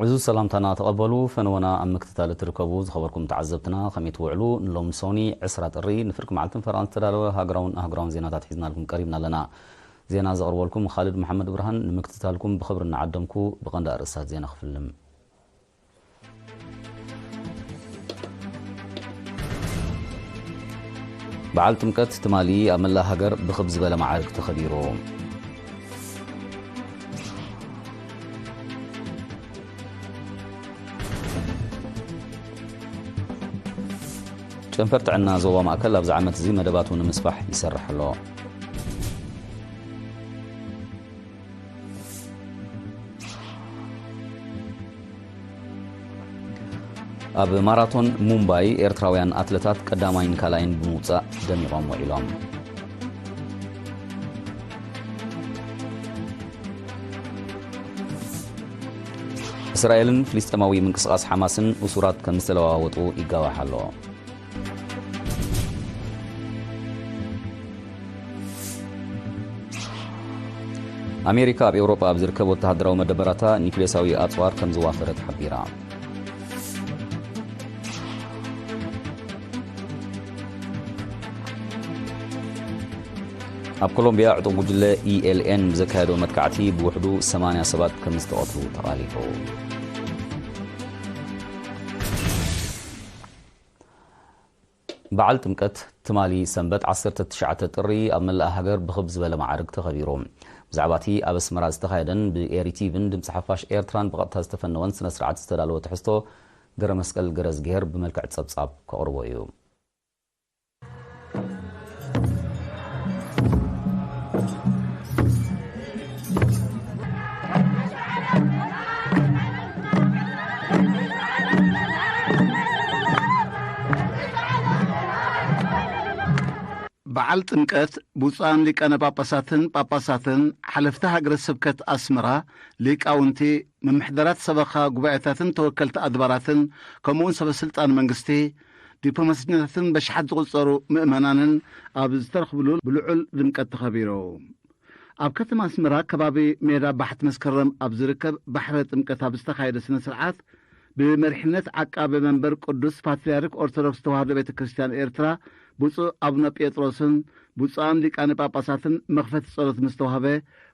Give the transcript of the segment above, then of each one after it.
ዕዙዝ ሰላምታና ተቐበሉ። ፈነወና ኣብ ምክትታል እትርከቡ ዝኸበርኩም ተዓዘብትና ከመይ ትውዕሉ? ንሎሚ ሰውኒ ዕስራ ጥሪ ንፍርቂ መዓልትን ፈረቓን ዝተዳለወ ሃገራውን ኣህጉራውን ዜናታት ሒዝናልኩም ቀሪብና ኣለና። ዜና ዘቕርበልኩም ኻልድ መሓመድ ብርሃን፣ ንምክትታልኩም ብኽብሪ እናዓደምኩ ብቐንዲ ኣርእስታት ዜና ክፍልም። በዓል ጥምቀት ትማሊ ኣብ መላእ ሃገር ብኽብ ዝበለ መዓርግ ተኸቢሩ። ጨንፈር ጥዕና ዞባ ማእከል ኣብዚ ዓመት እዚ መደባቱ ንምስፋሕ ይሰርሕ ኣሎ። ኣብ ማራቶን ሙምባይ ኤርትራውያን ኣትለታት ቀዳማይን ካልኣይን ብምውጻእ ደሚቖም ውዒሎም። እስራኤልን ፍልስጤማዊ ምንቅስቓስ ሓማስን እሱራት ከም ዝተለዋወጡ ይጋዋሕ ኣሎ። ኣሜሪካ ኣብ ኤውሮጳ ኣብ ዝርከብ ወተሃደራዊ መደበራታ ኒውክሌሳዊ ኣጽዋር ከም ዘዋፈረት ሓቢራ። ኣብ ኮሎምቢያ ዕጡቕ ጉጅለ ኢ ኤል ኤን ብዘካየዶ መጥቃዕቲ ብውሕዱ ሰማንያ ሰባት ከም ዝተቐትሉ ተቓሊሑ። በዓል ጥምቀት ትማሊ ሰንበት ዓሰርተ ትሽዓተ ጥሪ ኣብ መላእ ሃገር ብኽብ ዝበለ መዓርግ ተኸቢሩ። ብዛዕባ እቲ ኣብ ኣስመራ ዝተኻየደን ብኤሪ ቲቪን ድምፂ ሓፋሽ ኤርትራን ብቐጥታ ዝተፈነወን ስነ ስርዓት ዝተዳለወ ትሕዝቶ ገረ መስቀል ገረዝግሄር ብመልክዕ ጸብጻብ ከቕርቦ እዩ። በዓል ጥምቀት ብፁዓን ሊቃነ ጳጳሳትን ጳጳሳትን፣ ሓለፍቲ ሃገረ ስብከት ኣስመራ፣ ሊቃውንቲ፣ ምምሕዳራት ሰበኻ ጉባኤታትን ተወከልቲ ኣድባራትን፣ ከምኡውን ሰበ ስልጣን መንግስቲ፣ ዲፕሎማሰኛታትን በሽሓት ዝቑጸሩ ምእመናንን ኣብ ዝተረኽብሉ ብልዑል ድምቀት ተኸቢሩ። ኣብ ከተማ ኣስመራ ከባቢ ሜዳ ባሕቲ መስከረም ኣብ ዝርከብ ባሕረ ጥምቀት ኣብ ዝተኻየደ ስነ ስርዓት ብመሪሕነት ዓቃቢ መንበር ቅዱስ ፓትርያርክ ኦርቶዶክስ ተዋህዶ ቤተ ክርስቲያን ኤርትራ ብፁዕ ኣቡነ ጴጥሮስን ብፁዓን ሊቃነ ጳጳሳትን መኽፈቲ ጸሎት ምስ ተዋህበ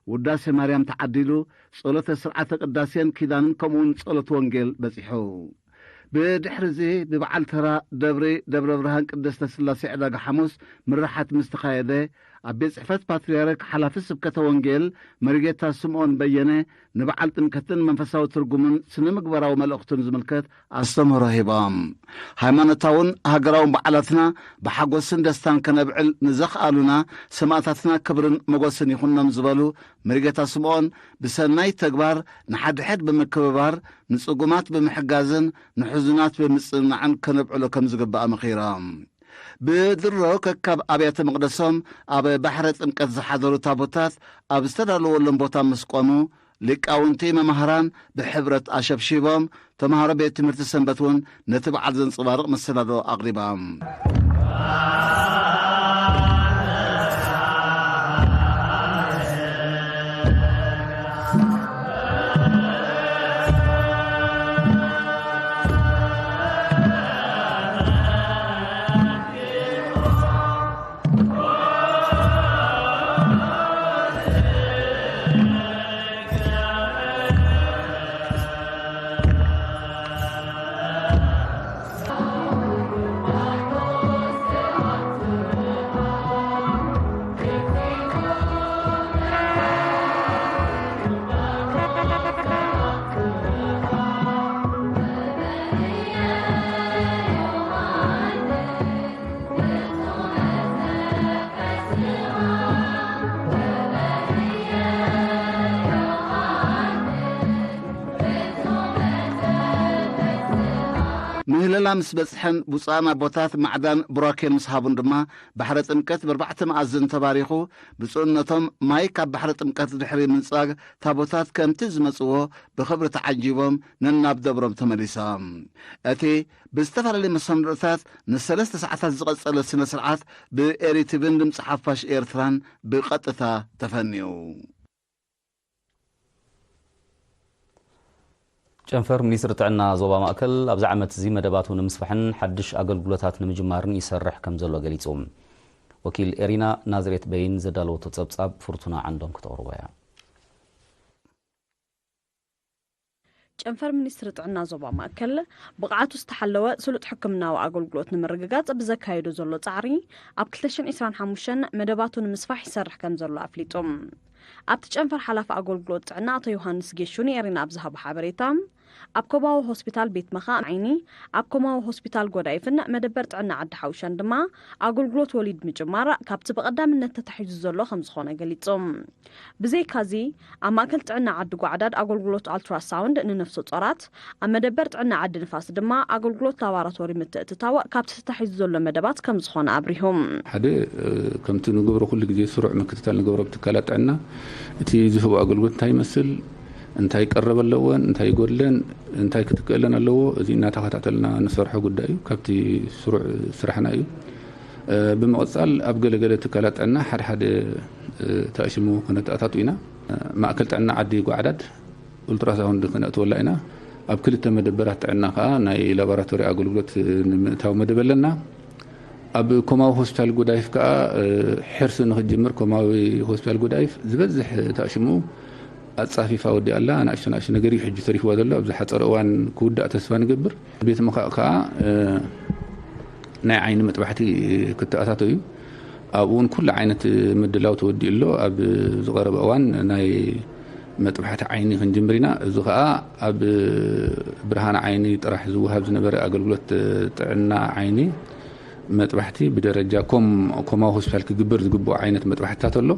ውዳሴ ማርያም ተዓዲሉ ጸሎተ ስርዓተ ቅዳሴን ኪዳንን ከምኡውን ጸሎት ወንጌል በጺሑ። ብድሕሪ እዚ ብበዓል ተራ ደብሪ ደብረ ብርሃን ቅድስተ ስላሴ ዕዳጋ ሓሙስ ምርሓት ምስ ተኻየደ ኣብ ቤት ጽሕፈት ፓትርያርክ ሓላፊ ስብከተ ወንጌል መሪጌታ ስምዖን በየነ ንበዓል ጥምቀትን መንፈሳዊ ትርጉምን ስነ ምግባራዊ መልእኽቱን ዝምልከት ኣስተምህሮ ሂቦም። ሃይማኖታውን ሃገራውን በዓላትና ብሓጎስን ደስታን ከነብዕል ንዘኽኣሉና ሰማእታትና ክብርን መጎስን ይኹኖም ዝበሉ መሪጌታ ስምዖን ብሰናይ ተግባር ንሓድሕድ ብምክብባር ንጽጉማት ብምሕጋዝን ንሕዙናት ብምጽንናዕን ከነብዕሎ ከም ዝግባእ መኺሮም። ብድሮ ከካብ ኣብያተ መቕደሶም ኣብ ባሕረ ጥምቀት ዝሓደሩ ታቦታት ኣብ ዝተዳለወሎም ቦታ ምስ ቆሙ ሊቃውንቲ መማህራን ብሕብረት ኣሸብሺቦም ተምሃሮ ቤት ትምህርቲ ሰንበት እውን ነቲ በዓል ዘንጸባርቕ መሰናዶ ኣቕሪቦም። ምህለላ ምስ በጽሐን ብፁዓን ኣቦታት ማዕዳን ቡራኬን ምስ ሃቡን ድማ ባሕረ ጥምቀት ብኣርባዕተ መኣዝን ተባሪኹ። ብፁዕነቶም ማይ ካብ ባሕረ ጥምቀት ድሕሪ ምንጻግ ታቦታት ከምቲ ዝመጽዎ ብኽብሪ ተዓጂቦም ነናብ ደብሮም ተመሊሶም። እቲ ብዝተፈላለየ መሰናድኦታት ንሰለስተ ሰዓታት ዝቐጸለ ስነ ስርዓት ብኤሪቲቪን ድምፂ ሓፋሽ ኤርትራን ብቐጥታ ተፈንዩ። ጨንፈር ሚኒስትሪ ጥዕና ዞባ ማእከል ኣብዚ ዓመት እዚ መደባቱ ንምስፋሕን ሓድሽ ኣገልግሎታት ንምጅማርን ይሰርሕ ከም ዘሎ ገሊጹ። ወኪል ኤሪና ናዝሬት በይን ዘዳለወቶ ጸብጻብ ፍርቱና ዓንዶም ክተቕርቦ እያ። ጨንፈር ሚኒስትሪ ጥዕና ዞባ ማእከል ብቕዓቱ ዝተሓለወ ስሉጥ ሕክምናዊ ኣገልግሎት ንምርግጋጽ ብዘካየዶ ዘሎ ጻዕሪ ኣብ ክልተ ሽሕን ዕስራን ሓሙሽተን መደባቱ ንምስፋሕ ይሰርሕ ከም ዘሎ ኣፍሊጡ። ኣብቲ ጨንፈር ሓላፊ ኣገልግሎት ጥዕና ኣቶ ዮሃንስ ጌሹ ንኤሪና ኣብ ዝሃቦ ሓበሬታ ኣብ ኮማዊ ሆስፒታል ቤት መኻን ዓይኒ ኣብ ኮማዊ ሆስፒታል ጎዳይፍን መደበር ጥዕና ዓዲ ሓውሻን ድማ ኣገልግሎት ወሊድ ምጅማር ካብቲ ብቐዳምነት ተታሒዙ ዘሎ ከም ዝኾነ ገሊጹ። ብዘይካዚ ኣብ ማእከል ጥዕና ዓዲ ጓዕዳድ ኣገልግሎት ኣልትራሳውንድ ንነፍሰ ጾራት ኣብ መደበር ጥዕና ዓዲ ንፋስ ድማ ኣገልግሎት ላባራቶሪ ምትእትታው ካብቲ ተታሒዙ ዘሎ መደባት ከም ዝኾነ ኣብሪሁ። ሓደ ከምቲ ንገብሮ ኩሉ ግዜ ስሩዕ ምክትታል ንገብሮ ብትካላት ጥዕና እቲ ዝህቦ ኣገልግሎት እንታይ ይመስል እንታይ ቀረብ ኣለወን እንታይ ይጎድለን እንታይ ክትክእለን ኣለዎ እዚ እናተኸታተልና ንሰርሖ ጉዳይ እዩ ካብቲ ስሩዕ ስራሕና እዩ ብምቕፃል ኣብ ገለገለ ትካላት ጥዕና ሓደ ሓደ ተኣሽሙ ክነተኣታቱ ኢና ማእከል ጥዕና ዓዲ ጓዕዳድ ኡልትራሳውንድ ክነእትወላ ኢና ኣብ ክልተ መደበራት ጥዕና ከዓ ናይ ላቦራቶሪ ኣገልግሎት ንምእታው መደብ ኣለና ኣብ ኮማዊ ሆስፒታል ጉዳይፍ ከዓ ሕርሲ ንክጅምር ኮማዊ ሆስፒታል ጉዳይፍ ዝበዝሕ ታሽሙ ኣፃፊፋ ወዲኣ ኣላ ኣናእሽቶ ናእሽቶ ነገር እዩ ሕጂ ተሪፍዋ ዘሎ ኣብዚ ሓፀረ እዋን ክውዳእ ተስፋ ንገብር ቤት ምካእ ከዓ ናይ ዓይኒ መጥባሕቲ ክተኣታቶ እዩ ኣብኡ እውን ኩሉ ዓይነት ምድላው ተወዲኡ ኣሎ ኣብ ዝቀረበ እዋን ናይ መጥባሕቲ ዓይኒ ክንጅምር ኢና እዚ ከዓ ኣብ ብርሃን ዓይኒ ጥራሕ ዝወሃብ ዝነበረ ኣገልግሎት ጥዕና ዓይኒ መጥባሕቲ ብደረጃ ኮም ኮማዊ ሆስፒታል ክግበር ዝግብኦ ዓይነት መጥባሕትታት ኣሎ።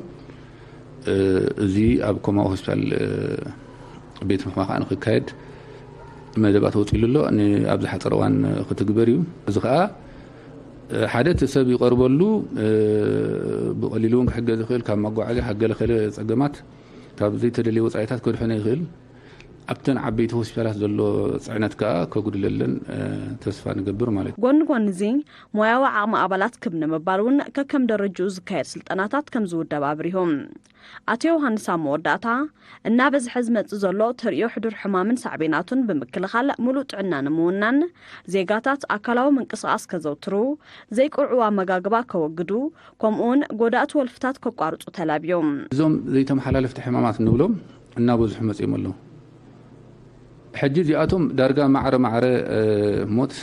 እዚ ኣብ ኮማዊ ሆስፒታል ቤት ምኽማ ከዓ ንክካየድ መደባት ወፂሉ ኣሎ። ኣብዚ ሓፀር እዋን ክትግበር እዩ። እዚ ከዓ ሓደ እቲ ሰብ ይቐርበሉ ብቐሊሉ እውን ክሕገዝ ይኽእል ካብ መጓዓዝያ ካብ ገለኸለ ፀገማት ካብ ዘይተደልየ ወፃኢታት ከድሕኖ ይኽእል። ኣብተን ዓበይቲ ሆስፒታላት ዘሎ ፅዕነት ከዓ ከጉድለለን ተስፋ ንገብር ማለት እዩ። ጎኒ ጎኒ እዚ ሞያዊ ዓቕሚ ኣባላት ክብ ንምባል እውን ከከም ደረጅኡ ዝካየድ ስልጠናታት ከም ዝውደብ ኣብሪሁ። ኣቶ ዮሃንስ ኣብ መወዳእታ እናበዝሐ ዝመፅእ ዘሎ ተርእዮ ሕዱር ሕማምን ሳዕቤናቱን ብምክልኻል ሙሉእ ጥዕና ንምውናን ዜጋታት ኣካላዊ ምንቅስቓስ ከዘውትሩ፣ ዘይቅርዑ ኣመጋግባ ከወግዱ፣ ከምኡውን ጎዳእቲ ወልፍታት ከቋርፁ ተላብዮም። እዞም ዘይተመሓላለፍቲ ሕማማት ንብሎም እናበዝሑ መፅኦም ኣለዉ። ሕጂ እዚኣቶም ዳርጋ ማዕረ ማዕረ ሞት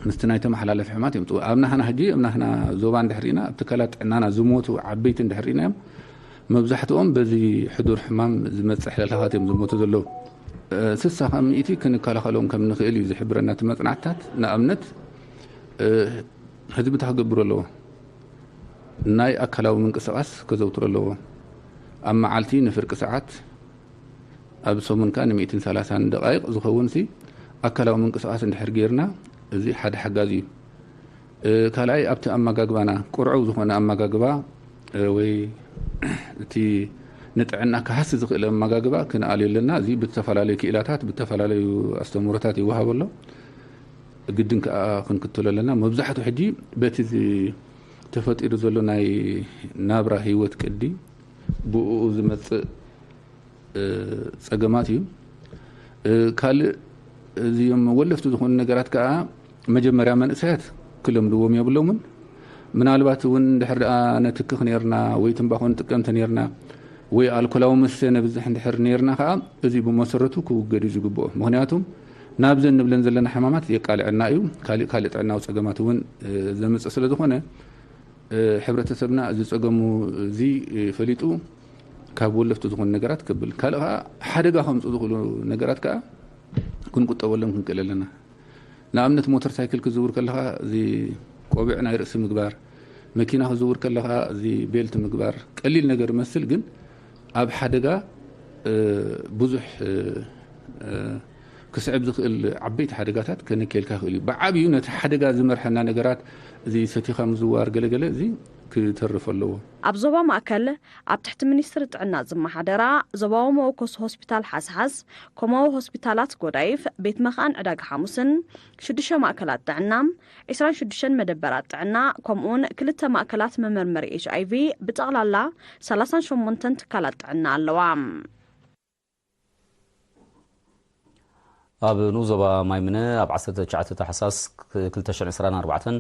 ምስቲ ናይ ተመሓላለፊ ሕማት እዮም ኣብ ናህና ሕጂ ኣብ ናህና ዞባ እንድሕር ኢና ኣብ ትካላት ጥዕናና ዝሞቱ ዓበይቲ እንድሕር ኢናዮም መብዛሕትኦም በዚ ሕዱር ሕማም ዝመፅእ ሕለላኻት እዮም ዝሞቱ ዘለዉ ስሳ ካብ ሚእቲ ክንከላኸሎም ከም ንኽእል እዩ ዝሕብረና እቲ መፅናዕትታት ንኣብነት ህዝቢ እንታይ ክገብሩ ኣለዎ ናይ ኣካላዊ ምንቅስቃስ ከዘውትሩ ኣለዎ ኣብ መዓልቲ ንፍርቂ ሰዓት ኣብ ሰሙን ከዓ ን130 ደቃይቕ ዝኸውን ሲ ኣካላዊ ምንቅስቃስ እንድሕር ጌርና እዚ ሓደ ሓጋዚ እዩ ካልኣይ ኣብቲ ኣመጋግባና ቁርዕው ዝኾነ ኣመጋግባ ወይ እቲ ንጥዕና ክሃሲ ዝኽእል ኣመጋግባ ክንኣልዮ ኣለና እዚ ብዝተፈላለዩ ክኢላታት ብዝተፈላለዩ ኣስተምህሮታት ይወሃብ ኣሎ ግድን ከዓ ክንክተሎ ኣለና መብዛሕቱ ሕጂ በቲ ተፈጢሩ ዘሎ ናይ ናብራ ህይወት ቅዲ ብኡ ዝመፅእ ፀገማት እዩ ካልእ እዚም ወለፍቲ ዝኾኑ ነገራት ከዓ መጀመርያ መንእሰያት ክለምድዎም የብሎምን ምናልባት እውን ድሕር ደኣ ነትክኽ ነርና ወይ ትንባኾ ንጥቀም ተነርና ወይ ኣልኮላዊ መስተ ነብዝሕ እንድሕር ነርና ከዓ እዚ ብመሰረቱ ክውገድ እዩ ዝግብኦ ምክንያቱ ናብዘን ንብለን ዘለና ሕማማት የቃልዐና እዩ ካሊእ ካልእ ጥዕናዊ ፀገማት እውን ዘምፅእ ስለ ዝኾነ ሕብረተሰብና እዚ ፀገሙ እዚ ፈሊጡ ካብ ወለፍቲ ዝኾኑ ነገራት ክብል ካልእ ከዓ ሓደጋ ከምፁ ዝኽእሉ ነገራት ከዓ ክንቁጠበሎም ክንክእል ኣለና ንኣብነት ሞተር ሳይክል ክዝውር ከለካ እዚ ቆቢዕ ናይ ርእሲ ምግባር መኪና ክዝውር ከለካ እዚ ቤልት ምግባር ቀሊል ነገር መስል ግን ኣብ ሓደጋ ብዙሕ ክስዕብ ዝኽእል ዓበይቲ ሓደጋታት ከነክየልካ ይኽእል እዩ። ብዓብዩ ነቲ ሓደጋ ዝመርሐና ነገራት እዚ ሰቲኻ ምዝዋር ገለገለ እዚ ክተርፍ ኣለዎ። ኣብ ዞባ ማእከል ኣብ ትሕቲ ሚኒስትሪ ጥዕና ዝመሓደራ ዞባዊ መወከሲ ሆስፒታል ሓስሓስ፣ ኮማዊ ሆስፒታላት ጎዳይፍ፣ ቤት መኽኣን ዕዳጋ ሓሙስን ሽዱሽተ ማእከላት ጥዕና፣ ዕስራን ሽዱሽተን መደበራት ጥዕና ከምኡውን ክልተ ማእከላት መመርመሪ ኤች ኣይቪ ብጠቕላላ ሰላሳን ሸሞንተን ትካላት ጥዕና ኣለዋ። ኣብ ንኡስ ዞባ ማይምነ ኣብ ዓሰርተ ትሽዓተ ታሕሳስ ክልተ ሽሕን ዕስራን ኣርባዕተን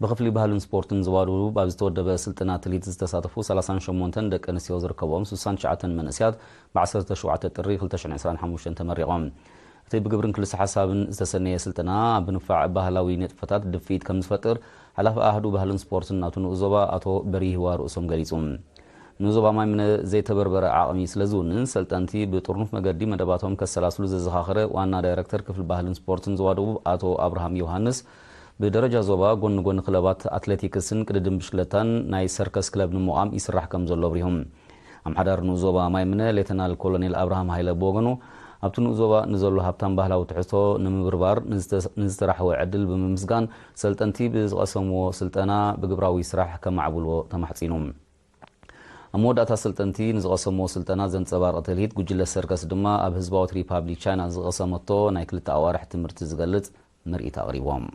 ብክፍሊ ባህልን ስፖርትን ዞባ ደቡብ ኣብ ዝተወደበ ስልጠና ትልሂት ዝተሳተፉ ሰላሳን ሸሞንተን ደቂ ኣንስትዮ ዝርከብኦም ስሳን ትሽዓተን መንእስያት ብ ዓሰርተ ሸውዓተ ጥሪ ክልተ ሽሕን ዕስራን ሓሙሽተን ተመሪቖም። እቲ ብግብርን ክልሰ ሓሳብን ዝተሰነየ ስልጠና ኣብ ንፋዕ ባህላዊ ንጥፈታት ድፍኢት ከም ዝፈጥር ሓላፊ ኣሃዱ ባህልን ስፖርትን ናቱ ንኡስ ዞባ ኣቶ በሪህዋ ርእሶም ገሊጹ። ንዞባ ማይምነ ዘይተበርበረ ዓቕሚ ስለ ዝውንን፣ ሰልጠንቲ ብጥርኑፍ መገዲ መደባቶም ከሰላስሉ ዘዘኻኸረ ዋና ዳይረክተር ክፍሊ ባህልን ስፖርትን ዞባ ደቡብ ኣቶ ኣብርሃም ዮሃንስ፣ ብደረጃ ዞባ ጎኒ ጎኒ ክለባት ኣትሌቲክስን ቅድድም ብሽክለታን ናይ ሰርከስ ክለብ ንምቋም ይስራሕ ከም ዘሎ ኣብሪሆም። ኣምሓዳር ንኡስ ዞባ ማይምነ ሌተናል ኮሎኔል ኣብርሃም ሃይለ ብወገኑ፣ ኣብቲ ንኡስ ዞባ ንዘሎ ሃብታም ባህላዊ ትሕዝቶ ንምብርባር ንዝተ-፣ ንዝተራሕወ ዕድል ብምምስጋን፣ ሰልጠንቲ ብዝቐሰምዎ ስልጠና ብግብራዊ ስራሕ ከማዕብልዎ ተማሕጺኑ። ኣብ መወዳእታ ሰልጠንቲ ንዝቐሰምዎ ስልጠና ዘንጸባርቕ ትልሂት፣ ጉጅለ ሰርከስ ድማ ኣብ ህዝባዊት ሪፓብሊክ ቻይና ዝቐሰመቶ ናይ ክልተ ኣዋርሕ ትምህርቲ ዝገልጽ ምርኢት ኣቕሪቦም።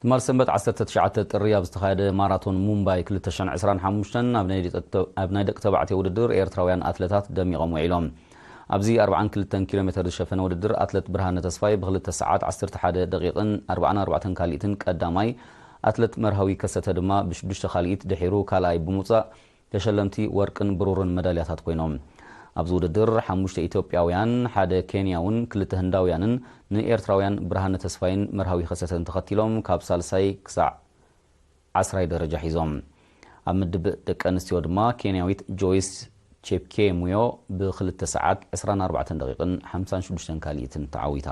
ትማል ሰንበት ዓሰርተ ትሽዓተ ጥሪ ኣብ ዝተኻየደ ማራቶን ሙምባይ ክልተ ሽሕን ዕስራን ሓሙሽተን ኣብ ናይ ደቂ ተባዕትዮ ውድድር ኤርትራውያን ኣትለታት ደሚቖም ውዒሎም። ኣብዚ ኣርብዓን ክልተን ኪሎ ሜተር ዝሸፈነ ውድድር ኣትለት ብርሃነ ተስፋይ ብክልተ ሰዓት ዓሰርተ ሓደ ደቂቕን ኣርባዓን ኣርባዕተን ካልኢትን ቀዳማይ፣ ኣትለት መርሃዊ ከሰተ ድማ ብሽዱሽተ ካልኢት ድሒሩ ካልኣይ ብምውጻእ ተሸለምቲ ወርቅን ብሩርን መዳልያታት ኮይኖም። ኣብዚ ውድድር ሓሙሽተ ኢትዮጵያውያን፣ ሓደ ኬንያውን ክልተ ህንዳውያንን ንኤርትራውያን ብርሃነ ተስፋይን መርሃዊ ከሰተን ተኸቲሎም ካብ ሳልሳይ ክሳዕ ዓስራይ ደረጃ ሒዞም። ኣብ ምድብ ደቂ ኣንስትዮ ድማ ኬንያዊት ጆይስ ቼፕኬሙዮ ብክልተ ሰዓት ዕስራን ኣርባዕተን ደቂቕን ሓምሳን ሽዱሽተን ካልኢትን ተዓዊታ።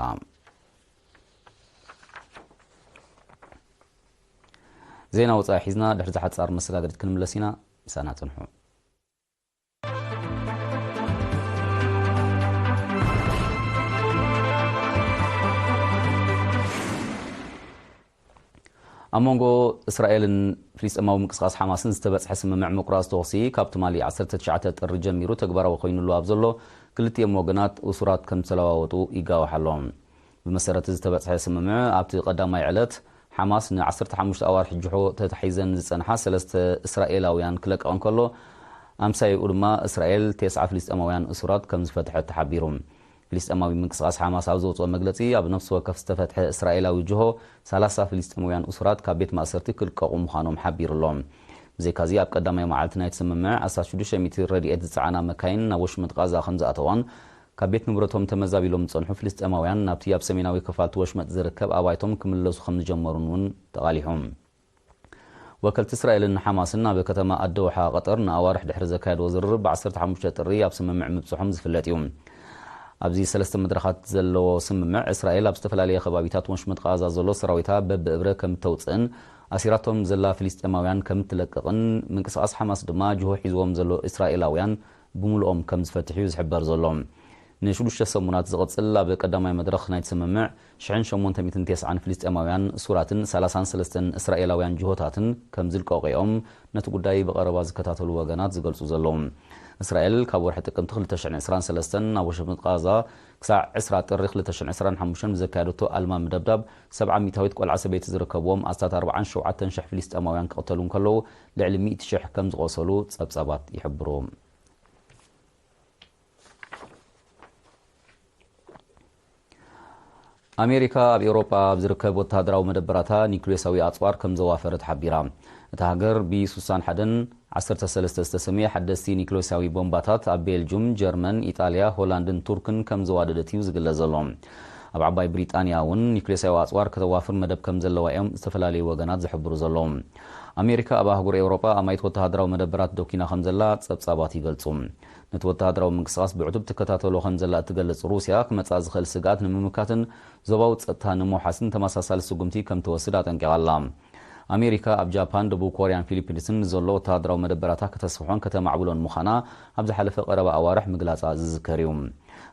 ዜና ወጻኢ ሒዝና ድሕሪ ዝሓጻር መሰጋገሪት ክንምለስ ኢና። ምሳና ጽንሑ። ኣብ መንጎ እስራኤልን ፍልስጤማዊ ምንቅስቓስ ሓማስን ዝተበጽሐ ስምምዕ ምቁራጽ ተኹሲ ካብ ትማሊ ዓሰርተ ትሽዓተ ጥሪ ጀሚሩ ተግባራዊ ኮይኑሉ ኣብ ዘሎ፣ ክልቲኦም ወገናት እሱራት ከም ዝተለዋወጡ ይጋዋሕ ኣሎ። ብመሰረት ዝተበጽሐ ስምምዕ፣ ኣብቲ ቀዳማይ ዕለት ሓማስ ን ዓሰርተ ሓሙሽተ ኣዋርሕ ጅሆ ተታሒዘን ዝጸንሓ ሰለስተ እስራኤላውያን ክለቅቕ እንከሎ፣ ኣምሳይኡ ድማ እስራኤል ተስዓ ፍልስጤማውያን እሱራት ከም ዝፈትሐት ተሓቢሩ። ፍልስጤማዊ ምንቅስቓስ ሓማስ ኣብ ዘውጽኦ መግለጺ፣ ኣብ ነፍሲ ወከፍ ዝተፈትሐ እስራኤላዊ ጅሆ ሰላሳ ፍልስጤማውያን እሱራት ካብ ቤት ማእሰርቲ ክልቀቑ ምዃኖም ሓቢሩ ኣሎ። ብዘይካዚ፣ ኣብ ቀዳማይ መዓልቲ ናይቲ ስምምዕ ኣስታት ሽዱሽተ ሚእቲ ረድኤት ዝጸዓና መካይን ናብ ወሽመጥ ቃዛ ከም ዝኣተዋን ካብ ቤት ንብረቶም ተመዛቢሎም ዝጸንሑ ፍልስጤማውያን ናብቲ ኣብ ሰሜናዊ ክፋል እቲ ወሽመጥ ዝርከብ ኣባይቶም ክምለሱ ከም ዝጀመሩን እውን ተቓሊሑ። ወከልቲ እስራኤልን ሓማስን ኣብ ከተማ ኣደውሓ ቀጠር ንኣዋርሕ ድሕሪ ዘካየድዎ ዝርርብ ብ ዓሰርተ ሓሙሽተ ጥሪ ኣብ ስምምዕ ምብጽሖም ዝፍለጥ እዩ። ኣብዚ ሰለስተ መድረኻት ዘለዎ ስምምዕ፣ እስራኤል ኣብ ዝተፈላለየ ከባቢታት ወሽመጥ ቃዛ ዘሎ ሰራዊታ በብእብረ ከም እተውጽእን ኣሲራቶም ዘላ ፍልስጤማውያን ከም እትለቅቕን፣ ምንቅስቓስ ሓማስ ድማ ጅሆ ሒዝዎም ዘሎ እስራኤላውያን ብምሉኦም ከም ዝፈትሕ እዩ ዝሕበር ዘሎ። ንሽዱሽተ ሰሙናት ዝቕጽል ኣብ ቀዳማይ መድረኽ ናይቲ ስምምዕ፣ ሽሕን ሸሞንተ ሚእትን ተስዓን ፍልስጤማውያን እሱራትን ሰላሳን ሰለስተን እስራኤላውያን ጅሆታትን ከም ዝልቀቑ እዮም ነቲ ጉዳይ ብቐረባ ዝከታተሉ ወገናት ዝገልጹ ዘለዉ። እስራኤል ካብ ወርሒ ጥቅምቲ ክልተ ሽሕን ዕስራን ሰለስተን ናብ ወሽመጥ ቃዛ ክሳዕ ዕስራ ጥሪ ክልተ ሽሕን ዕስራን ሓሙሽተን ብዘካየደቶ ኣልማሚ ደብዳብ፣ ሰብዓ ሚእታዊት ቆልዓ ሰበይቲ ዝርከብዎም ኣስታት ኣርባዓን ሸውዓተን ሽሕ ፍልስጤማውያን ክቕተሉ እንከለዉ፣ ልዕሊ ሚእቲ ሽሕ ከም ዝቖሰሉ ጸብጻባት ይሕብሩ። ኣሜሪካ ኣብ ኤውሮጳ ኣብ ዝርከብ ወተሃደራዊ መደበራታ ኒውክሌሳዊ ኣጽዋር ከም ዘዋፈረት ሓቢራ። እታ ሃገር ብ ሱሳን ሓደን ዓሰርተ ሰለስተ ዝተሰምየ ሓደስቲ ኒውክሌሳዊ ቦምባታት ኣብ ቤልጁም፣ ጀርመን፣ ኢጣልያ፣ ሆላንድን ቱርክን ከም ዘዋደደት እዩ ዝግለጽ ዘሎ። ኣብ ዓባይ ብሪጣንያ እውን ኒውክሌሳዊ ኣጽዋር ከተዋፍር መደብ ከም ዘለዋ እዮም ዝተፈላለዩ ወገናት ዝሕብሩ ዘለዉ። ኣሜሪካ ኣብ ኣህጉር ኤውሮጳ ኣማይት ወተሃደራዊ መደበራት ዶኪና ከም ዘላ ጸብጻባት ይገልጹ። ነቲ ወተሃደራዊ ምንቅስቓስ ብዕቱብ ትከታተሎ ከም ዘላ እትገልጽ ሩስያ፣ ክመጽኣ ዝኽእል ስግኣት ንምምካትን ዞባዊ ጸጥታ ንምውሓስን ተመሳሳሊ ስጉምቲ ከም ትወስድ ኣጠንቂቓ ኣላ። ኣሜሪካ ኣብ ጃፓን፣ ደቡብ ኮርያን ፊሊፒንስን ንዘሎ ወተሃደራዊ መደበራታ ከተስፍሖን ከተማዕብሎን ምዃና ኣብ ዝሓለፈ ቀረባ ኣዋርሕ ምግላጻ ዝዝከር እዩ።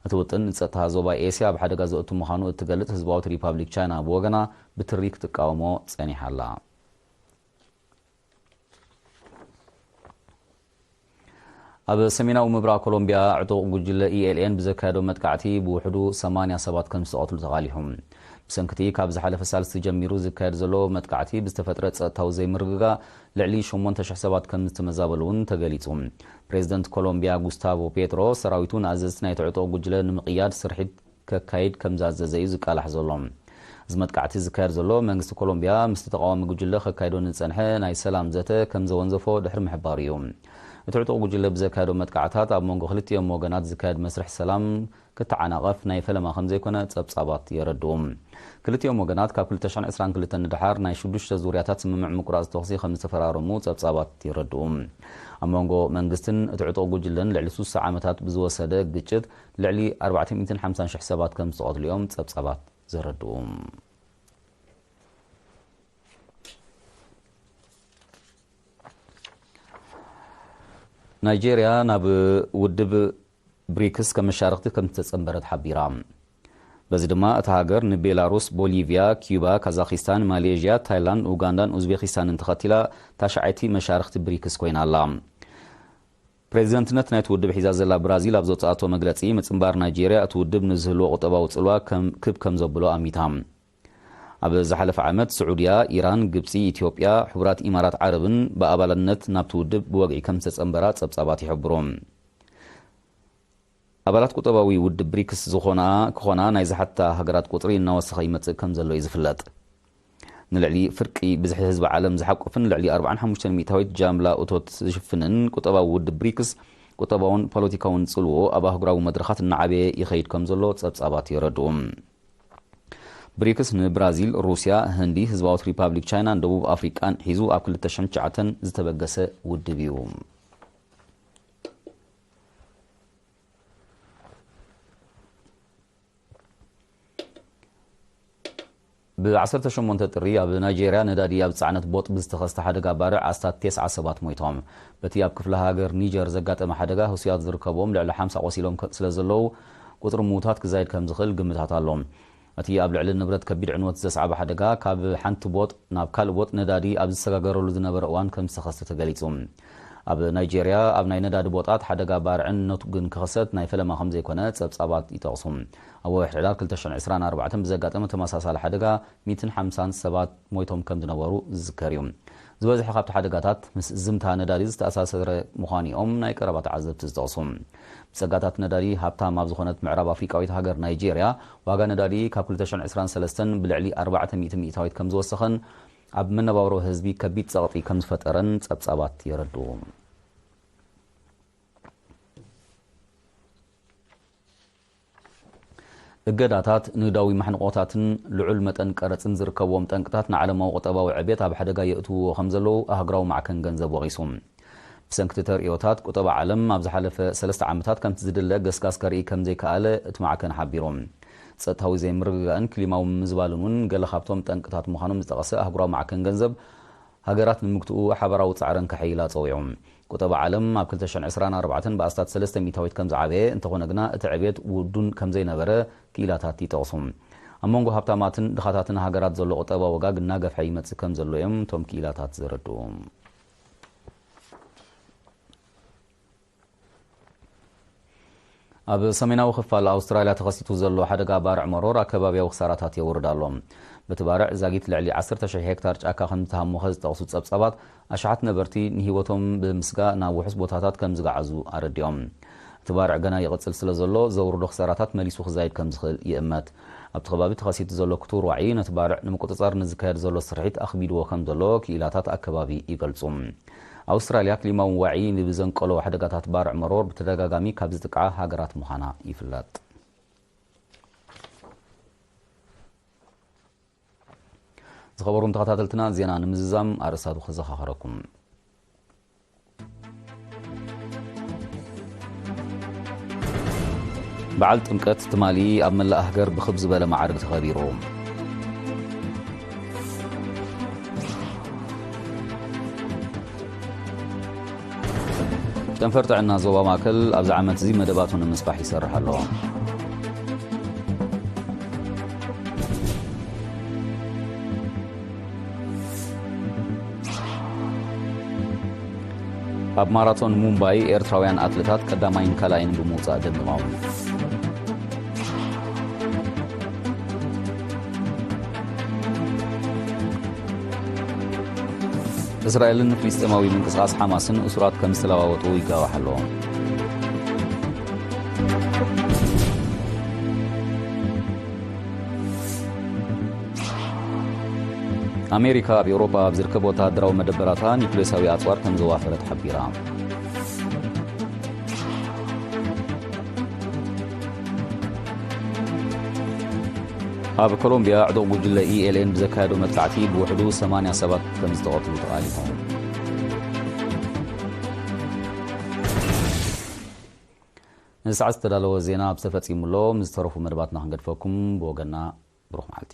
እቲ ውጥን ንጸጥታ ዞባ ኤስያ ኣብ ሓደጋ ዘእቱ ምዃኑ እትገልጽ ህዝባዊት ሪፓብሊክ ቻይና ብወገና ብትሪ ክትቃወሞ ጸኒሓ ኣላ። ኣብ ሰሜናዊ ምብራቕ ኮሎምቢያ ዕጡቕ ጉጅለ ኢ ኤል ኤን ብዘካየዶ መጥቃዕቲ ብውሕዱ ሰማንያ ሰባት ከም ዝተቐትሉ ተቓሊሑ። ብሰንክቲ ካብ ዝሓለፈ ሳልስቲ ጀሚሩ ዝካየድ ዘሎ መጥቃዕቲ ብዝተፈጥረ ጸጥታዊ ዘይምርግጋእ ልዕሊ ሸሞንተ ሽሕ ሰባት ከም ዝተመዛበሉ እውን ተገሊጹ። ፕሬዚደንት ኮሎምቢያ ጉስታቮ ፔትሮ ሰራዊቱ ንኣዘዝቲ ናይ ትዕጥቕ ጉጅለ ንምቕያድ ስርሒት ከካይድ ከም ዝኣዘዘ እዩ ዝቃላሕ ዘሎ። እዚ መጥቃዕቲ ዝካየድ ዘሎ መንግስቲ ኮሎምቢያ ምስቲ ተቓዋሚ ጉጅለ ከካይዶ ንዝጸንሐ ናይ ሰላም ዘተ ከም ዘወንዘፎ ድሕሪ ምሕባሩ እዩ። እቲ ዕጡቕ ጉጅለ ብዘካየዶ መጥቃዕታት ኣብ መንጎ ክልቲኦም ወገናት ዝካየድ መስርሕ ሰላም ክተዓናቐፍ ናይ ፈለማ ከም ዘይኮነ ጸብጻባት የረድኡ። ክልቲኦም ወገናት ካብ ክልተ ሽሕን ዕስራን ክልተን ንደሓር ናይ ሽዱሽተ ዙርያታት ስምምዕ ምቁራጽ ተኹሲ ከም ዝተፈራረሙ ጸብጻባት የረድኡ። ኣብ መንጎ መንግስትን እቲ ዕጡቕ ጉጅለን ልዕሊ ስሳ ዓመታት ብዝወሰደ ግጭት ልዕሊ ኣርባዕተ ሚእትን ሓምሳን ሽሕ ሰባት ከም ዝተቐትሉ እዮም ጸብጻባት ዘረድኡ። ናይጄርያ ናብ ውድብ ብሪክስ ከም መሻርክቲ ከም ዝተጸንበረት ሓቢራ። በዚ ድማ እታ ሃገር ንቤላሩስ፣ ቦሊቪያ፣ ኪዩባ፣ ካዛኪስታን፣ ማሌዥያ፣ ታይላንድ፣ ኡጋንዳን ኡዝቤኪስታንን ተኸቲላ ታሽዓይቲ መሻርክቲ ብሪክስ ኮይና ኣላ። ፕሬዚደንትነት ናይቲ ውድብ ሒዛ ዘላ ብራዚል ኣብ ዘውፅኣቶ መግለፂ፣ ምፅንባር ናይጄርያ እቲ ውድብ ንዝህልዎ ቁጠባዊ ፅልዋ ከም ክብ ከም ዘብሎ ኣሚታ። ኣብ ዝሓለፈ ዓመት ስዑድያ፣ ኢራን፣ ግብፂ፣ ኢትዮጵያ፣ ሕቡራት ኢማራት ዓረብን ብኣባልነት ናብቲ ውድብ ብወግዒ ከም ዝተፀንበራ ፀብፃባት ይሕብሩ። ኣባላት ቁጠባዊ ውድብ ብሪክስ ዝኾና ክኾና ናይ ዝሓታ ሃገራት ቁፅሪ እናወሰኸ ይመፅእ ከም ዘሎ እዩ ዝፍለጥ። ንልዕሊ ፍርቂ ብዝሒ ህዝቢ ዓለም ዝሓቁፍን ልዕሊ ኣርባዓን ሓሙሽተን ሚእታዊት ጃምላ እቶት ዝሽፍንን ቁጠባዊ ውድብ ብሪክስ፣ ቁጠባውን ፖለቲካውን ጽልዎ ኣብ ኣህጉራዊ መድረኻት እናዓበየ ይኸይድ ከም ዘሎ ጸብጻባት የረድኡ። ብሪክስ ንብራዚል፣ ሩስያ፣ ህንዲ፣ ህዝባዊት ሪፓብሊክ ቻይናን ደቡብ ኣፍሪቃን ሒዙ ኣብ ክልተ ሽሕን ትሽዓተን ዝተበገሰ ውድብ እዩ። ብ ዓሰርተ ሸሞንተ ጥሪ ኣብ ናይጄርያ ነዳዲ ኣብ ዝጸዓነት ቦጥ ብዝተኸስተ ሓደጋ ባርዕ ኣስታት ተስዓ ሰባት ሞይቶም። በቲ ኣብ ክፍለ ሃገር ኒጀር ዘጋጠመ ሓደጋ ህሱያት ዝርከብዎም ልዕሊ ሓምሳ ቆሲሎም ከ-፣ ስለ ዘለዉ ቁጽሪ ምዉታት ክዛይድ ከም ዝኽእል ግምታት ኣሎ። እቲ ኣብ ልዕሊ ንብረት ከቢድ ዕንወት ዘስዓበ ሓደጋ ካብ ሓንቲ ቦጥ ናብ ካልእ ቦጥ ነዳዲ ኣብ ዝሰጋገረሉ ዝነበረ እዋን ከም ዝተኸስተ ተገሊጹ። ኣብ ናይጄርያ ኣብ ናይ ነዳዲ ቦጣት ሓደጋ ባርዕን ነቱግን ክኽሰት ናይ ፈለማ ከም ዘይኮነ ጸብጻባት ይጠቕሱ። ኣብ ወርሒ ሕዳር ክልተ ሽሕን ዕስራን ኣርባዕተን ብዘጋጠመ ተመሳሳሊ ሓደጋ ሚእትን ሓምሳን ሰባት ሞይቶም ከም ዝነበሩ ዝዝከር እዩ። ዝበዝሐ ካብቲ ሓደጋታት ምስ ዝምታ ነዳዲ ዝተኣሳሰረ ምዃኑ እዮም ናይ ቀረባ ተዓዘብቲ ዝጠቕሱ። ብጸጋታት ነዳዲ ሃብታም ኣብ ዝኾነት ምዕራብ ኣፍሪቃዊት ሃገር ናይጄርያ፣ ዋጋ ነዳዲ ካብ ክልተ ሽሕን ዕስራን ሰለስተን ብልዕሊ ኣርባዕተ ሚእቲ ሚእታዊት ከም ዝወሰኸን ኣብ መነባብሮ ህዝቢ ከቢድ ጸቕጢ ከም ዝፈጠረን ጸብጻባት የረድኡ። እገዳታት፣ ንግዳዊ ማሕንቖታትን ልዑል መጠን ቀረጽን ዝርከብዎም ጠንቅታት ንዓለማዊ ቁጠባዊ ዕቤት ኣብ ሓደጋ የእትውዎ ከም ዘለዉ ኣህጉራዊ ማዕከን ገንዘብ ወቒሱ። ብሰንኪ እቲ ተርእዮታት፣ ቁጠባ ዓለም ኣብ ዝሓለፈ ሰለስተ ዓመታት ከምቲ ዝድለ ገስጋስ ከርኢ ከም ዘይከኣለ እቲ ማዕከን ሓቢሩ። ጸጥታዊ ዘይምርግጋእን ክሊማዊ ምምዝባልን እውን ገለ ካብቶም ጠንቅታት ምዃኖም ዝጠቐሰ ኣህጉራዊ ማዕከን ገንዘብ፣ ሃገራት ንምግትኡ ሓባራዊ ጻዕረን ከሐይላ ጸዊዑ። ቁጠባ ዓለም ኣብ ክልተ ሽሕን ዕስራን ኣርባዕተን ብኣስታት ሰለስተ ሚእታዊት ከም ዝዓበየ፣ እንተኾነ ግና እቲ ዕብየት ውዱን ከም ዘይነበረ ክኢላታት ይጠቕሱ። ኣብ መንጎ ሃብታማትን ድኻታትን ሃገራት ዘሎ ቁጠባ ወጋግ እናገፍሐ ይመጽእ ከም ዘሎ እዮም እቶም ክኢላታት ዘረድኡ። ኣብ ሰሜናዊ ክፋል ኣውስትራልያ ተኸሲቱ ዘሎ ሓደጋ ባርዕ መሮር ኣከባብያዊ ክሳራታት የውርድ ኣሎ። በቲ ባርዕ ዛጊት ልዕሊ ዓሰርተ ሽሕ ሄክታር ጫካ ከም ዝተሃሞኸ ዝጠቕሱ ጸብጻባት፣ ኣሽሓት ነበርቲ ንህይወቶም ብምስጋእ ናብ ውሑስ ቦታታት ከም ዝገዓዙ ኣረዲኦም። እቲ ባርዕ ገና ይቕጽል ስለ ዘሎ፣ ዘውርዶ ክሳራታት መሊሱ ክዛይድ ከም ዝኽእል ይእመት። ኣብቲ ከባቢ ተኸሲቱ ዘሎ ክቱር ዋዒ፣ ነቲ ባርዕ ንምቁጽጻር ንዝካየድ ዘሎ ስርሒት ኣኽቢድዎ ከም ዘሎ ክኢላታት ኣከባቢ ይገልጹ። ኣውስትራልያ ክሊማዊ ዋዒ ንብዘንቀሎ ሓደጋታት ባርዕ መሮር ብተደጋጋሚ ካብ ዝጥቅዓ ሃገራት ምዃና ይፍለጥ። ዝኸበሩን ተኸታተልትና፣ ዜና ንምዝዛም ኣርእስታቱ ከዘኻኸረኩም። በዓል ጥምቀት ትማሊ ኣብ መላእ ሃገር ብኽብ ዝበለ ማዕርግ ተኸቢሩ። ጨንፈር ጥዕና ዞባ ማእከል ኣብዚ ዓመት እዚ መደባቱ ንምስፋሕ ይሰርሕ ኣሎ። ኣብ ማራቶን ሙምባይ ኤርትራውያን ኣትለታት ቀዳማይን ካልኣይን ብምውጻእ ደሚቖም። እስራኤልን ፍልስጤማዊ ምንቅስቓስ ሓማስን እሱራት ከም ዝተለዋወጡ ይጋዋሕ ኣሎ። ኣሜሪካ ኣብ ኤውሮጳ ኣብ ዝርከብ ወተሃደራዊ መደበራታ ኒውክሌሳዊ ኣጽዋር ከም ዘዋፈረት ሓቢራ። ኣብ ኮሎምቢያ ዕጡቕ ጉጅለ ኢ ኤል ኤን ብዘካየዶ መጥቃዕቲ ብውሕዱ ሰማንያ ሰባት ከም ዝተቐትሉ ተቓሊሖም። ንሰዓት ዝተዳለወ ዜና ኣብ ዝተፈጺሙ ኣሎ። ምስ ዝተረፉ መደባትና ክንገድፈኩም ብወገና ብሩኽ መዓልቲ።